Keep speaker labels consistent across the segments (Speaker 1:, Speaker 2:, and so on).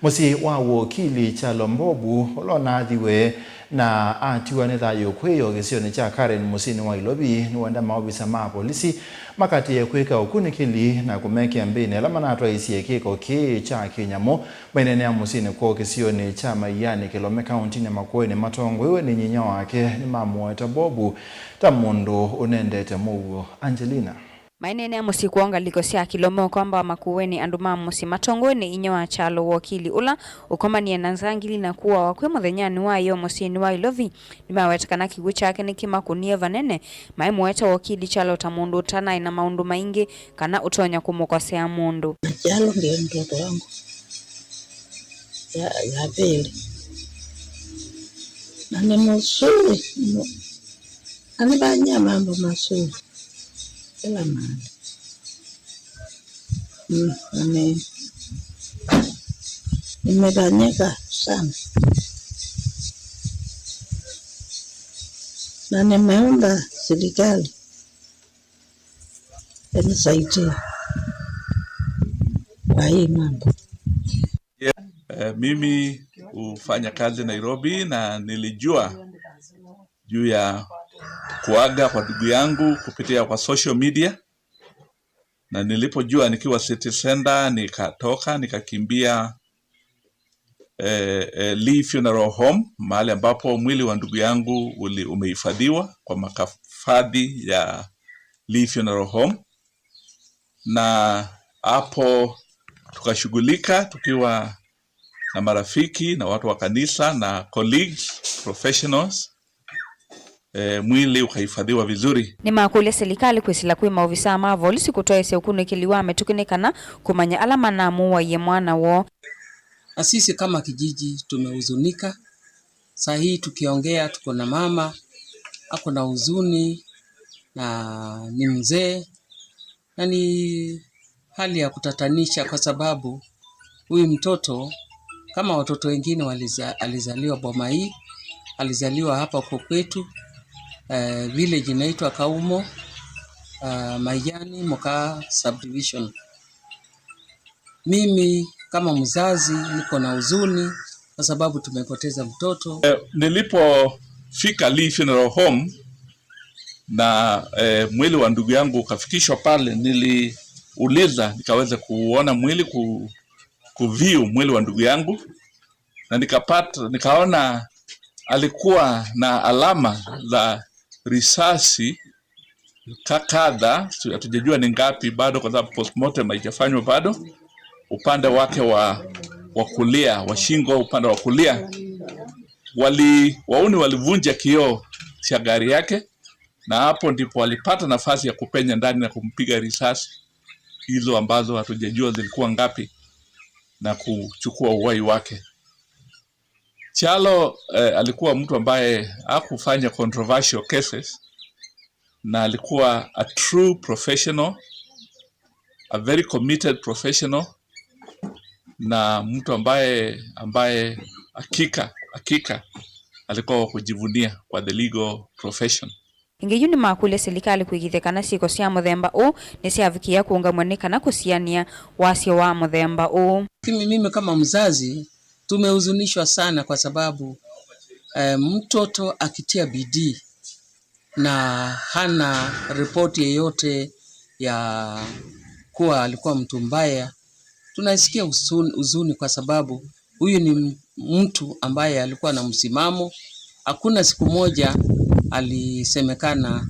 Speaker 1: Musyi wa wokili Kyalo Mbobu ula unathiwe na atiwa ni thayu kwiyo gisioni kya Karen musyini wa Ilovi niwenda maovisa ma polisi makatie kwika ukunikili na kumekia mbini ala manatwaisye kiko kii kya kinyamu mainenea musyini kwoo kisioni kya Maiyani Kilome kaunti ya Makueni matongoiwe ni nyinya wake nimamuweta Bobu ta mundu unendete muuo. Angelina.
Speaker 2: Mainene musyi kwoo ngaliko sya Kilome kwamba Makueni andu ma musyi matongoe inya wa Kyalo wokili ula ukomanie na nzangili na kuwa wakwe muthenyani wayo musyini wa Ilovi nimawetekana kikwu kyake nikimakunie vanene maimuweta wokili Kyalo ta mundu utanai na maundu maingi kana utonya kumukosea mundu.
Speaker 3: Kyalo ndiye mtoto wangu ya pili na ni mzuri, anifanyia mambo mazuri kila mahali. Nimefanyika sana na nimeomba serikali inisaidie kwa hii mambo.
Speaker 4: Mimi hufanya kazi Nairobi na nilijua juu ya kuaga kwa ndugu yangu kupitia kwa social media, na nilipojua nikiwa City Center nikatoka nikakimbia Lee Funeral Home, mahali ambapo mwili wa ndugu yangu umehifadhiwa kwa makafadhi ya Lee Funeral Home, na hapo tukashughulika tukiwa na marafiki na watu wa kanisa na colleagues, professionals. Mwili ukahifadhiwa vizuri.
Speaker 2: Ni makulia serikali kwisila kwi maovisa ma volisi kutoesya ukunikili metukinikana kumanya ala manamuwaiye mwana wo.
Speaker 5: Na sisi kama kijiji tumehuzunika. Saa hii tukiongea tuko na mama ako na huzuni na ni mzee, na ni hali ya kutatanisha kwa sababu huyu mtoto kama watoto wengine alizaliwa boma hii, alizaliwa hapa kwa kwetu, village inaitwa Kaumo, Maiyani Mokaa subdivision. Mimi kama mzazi niko na huzuni kwa sababu tumepoteza mtoto.
Speaker 4: Nilipofika Lee Funeral Home na mwili wa ndugu yangu ukafikishwa pale, niliuliza nikaweza kuona mwili kuview mwili wa ndugu yangu, na nikaona alikuwa na alama za risasi kadha, hatujajua ni ngapi bado, kwa sababu postmortem haijafanywa bado. Upande wake wa kulia wa shingo, upande wa kulia wauni walivunja kioo cha gari yake, na hapo ndipo walipata nafasi ya kupenya ndani na kumpiga risasi hizo ambazo hatujajua zilikuwa ngapi na kuchukua uhai wake. Kyalo alikuwa mtu ambaye hakufanya controversial cases na alikuwa a true professional, a very committed professional, na mtu ambaye hakika alikuwa wa kujivunia kwa the legal profession.
Speaker 2: Ingi yu nimakulia serikali kwigithikana ciiko cia muthemba uu ni ciavikia kuungamwa ni kana kuciania wasio wa muthemba uu.
Speaker 5: Mimi kama mzazi tumehuzunishwa sana kwa sababu mtoto akitia bidii na hana ripoti yeyote ya kuwa alikuwa mtu mbaya, tunasikia huzuni kwa sababu huyu ni mtu ambaye alikuwa na msimamo. Hakuna siku moja alisemekana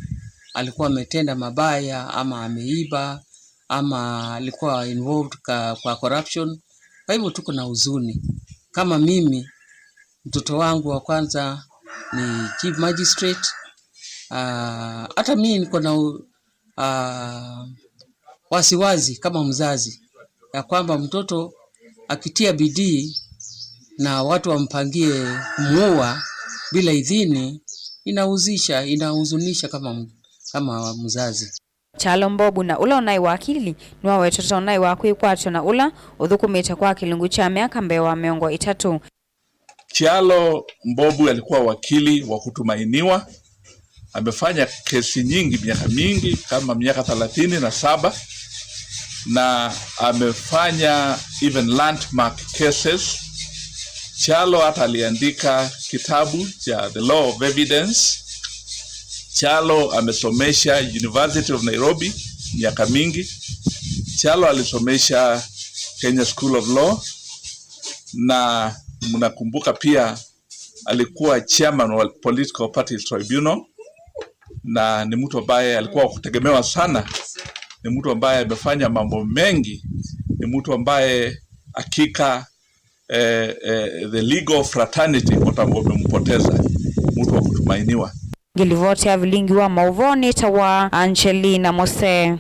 Speaker 5: alikuwa ametenda mabaya ama ameiba ama alikuwa involved kwa corruption. Kwa hivyo tuko na huzuni. Kama mimi mtoto wangu wa kwanza ni chief magistrate. Hata mimi niko na wasiwasi kama mzazi ya kwamba mtoto akitia bidii na watu wampangie kumuua bila idhini, inahuzunisha kama mzazi.
Speaker 2: Kyalo Mbobu na ula unai wakili niwawetete unai wa kwikwatyo na ula uthukumite kwa kilungu cha miaka mbee wa 30.
Speaker 4: Kyalo Mbobu alikuwa wakili wa kutumainiwa, amefanya kesi nyingi miaka mingi kama miaka 37, na amefanya even landmark cases. Kyalo hata aliandika kitabu cha The Law of Evidence. Kyalo amesomesha University of Nairobi miaka mingi. Kyalo alisomesha Kenya School of Law, na mnakumbuka pia alikuwa chairman wa Political Parties Tribunal, na ni mtu ambaye alikuwa wa kutegemewa sana. Ni mtu ambaye amefanya mambo mengi, ni mtu ambaye hakika the legal fraternity wamempoteza, mtu wa kutumainiwa.
Speaker 2: Ngilivoti ya vilingi wa mauvoni tawa Angelina Mose.